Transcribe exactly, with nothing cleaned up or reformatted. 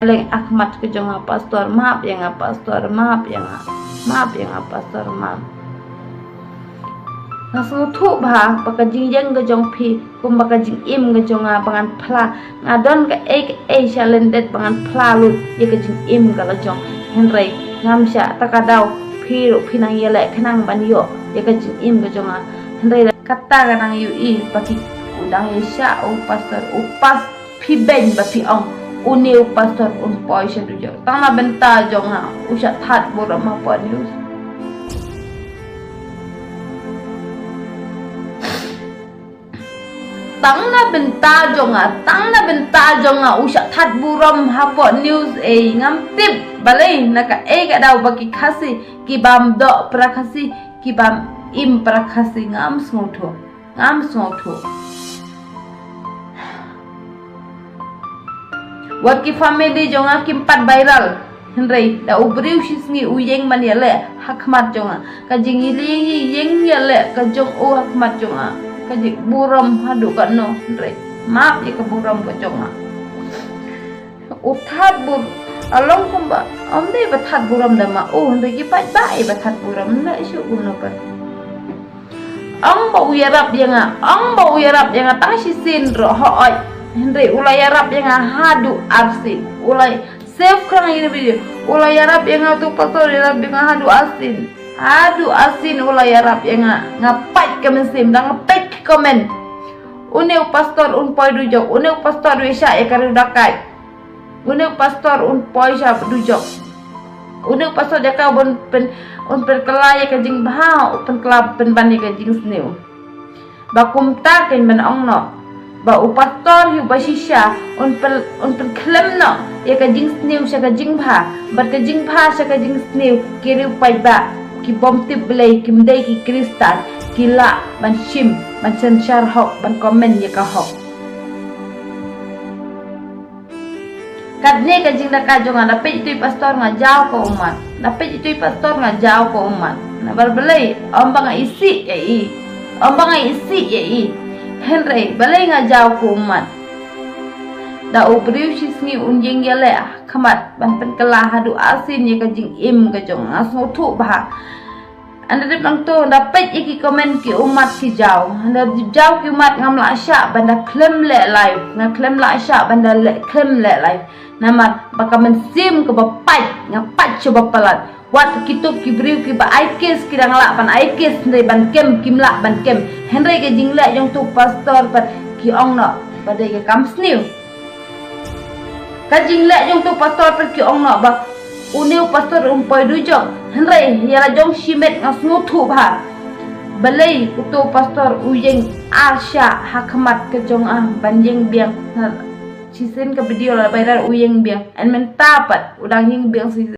Leng ha khmat ka jong nga pastor, map ïa nga pastor, map ïa nga, map ïa nga pastor, map. Nga sngewthuh bha ba ka jingïeng ka jong phi kumba ka jingim ka jong nga ba ngan phla. Nga don kaei kaei sha lyndet ba ngan phla lut ïa ka jingim ka la jong. Hynrei ngam shah, ta ka daw phi ruh phi nang ïaleh khnang ban ïoh ïa ka jingim ka jong nga. Hynrei kata ka nang ïohi ba ki u dang ïa shah u pastor, u pas phi beiñ ba phi ong une u pastor un poi sha dujok. Tang na bynta jong nga u shah that burom ha Pop News. Tang na bynta jong nga, tang na bynta jong nga u shah that burom ha Pop News. Ei, ngam tip balei na kaei ka daw ba ki Khasi ki bam doh para Khasi, ki bam im para Khasi, ngam sngewthuh. Ngam sngewthuh. Wat ki family jong nga kim pat viral. Hynrei da u briew shisngi u ïeng ban ïaleh ha khmat jong nga. Ka jingïaleh, ïeng ïaleh ka jong u ha khmat jong nga, ka jingburom haduh katno. Hynrei map ïa ka burom ka jong nga. U that bur, a long kumba ym dei ba that burom da ma u, hynrei ki paidbah i ba that burom, ym leh shuh kumno pat. Ong ba u ïarap ïa nga, ong ba u ïarap ïa nga tang shisien ruh, hooid. Hynrei u la ïarap ïa nga haduh arsien. U la save khnang ïa kane ka video. U la ïarap ïa nga, uto u pastor ïarap ïa nga haduh arsien. Haduh arsien u la ïarap ïa nga. Nga peit ka mynsiem, dang nga peit ki comment. Une u pastor un poi dujok, une u pastor u ïashah ïa ka riew dakaid. Une u pastor un poi sha dujok. Une u pastor jaka ban pyn, un pynkylla ïa ka jingbha, un pynkylla pynban ïa ka jingsniew. Ba kumta kein ban ong noh ba u pastor hi uba shisha un pyn, un pynkhlem noh ïa ka jingsniew sha ka jingbha, bad ka jingbha sha ka jingsniew. Ki riew paidbah ki bym tip Blei, kim dei ki Khristan, ki lah ban shim, ban synshar hok, ban comment ïa ka hok. Katne ka jingdakaid jong nga, da peit ito i pastor nga jaw ka ummat. Da peit ito i pastor nga jaw ka ummat. Namar balei? Ym ba nga isih ïa i. Ym ba nga isih ïa i. Hynrei balei nga jaw ka ummat? Da u briew shisngi un ïeng ïaleh ha khmat ban pynkylla haduh arsien ïa ka jingim ka jong nga, sngewthuh bha. Ynda dep nangto, ynda peit ïa ki comment ki ummat ki jaw. Ynda jaw ki ummat ngam lah shah ban da khlem leh live. Nga khlem lah shah ban da leh, khlem leh live. Namar ba ka mynsiem kaba pait, nga pait sha ba palat. Wat kito ki briew kiba ai case ki dang lah ban ai case, hynrei ban kem kim lah ban kem. Hynrei ka jingleh jong uto u pastor pat ki ong noh ba dei ka kam sniew. Ka jingleh jong uto u pastor pat ki ong noh ba une u pastor um poi dujok. Hynrei ïa la jong shimet nga sngewthuh bha. Balei uto u pastor u ïeng ar shah ha khmat ka jong nga ban ïeng biang? Shisien ka video la viral u ïeng biang. Hynrei mynta pat u dang ïeng biang shisien.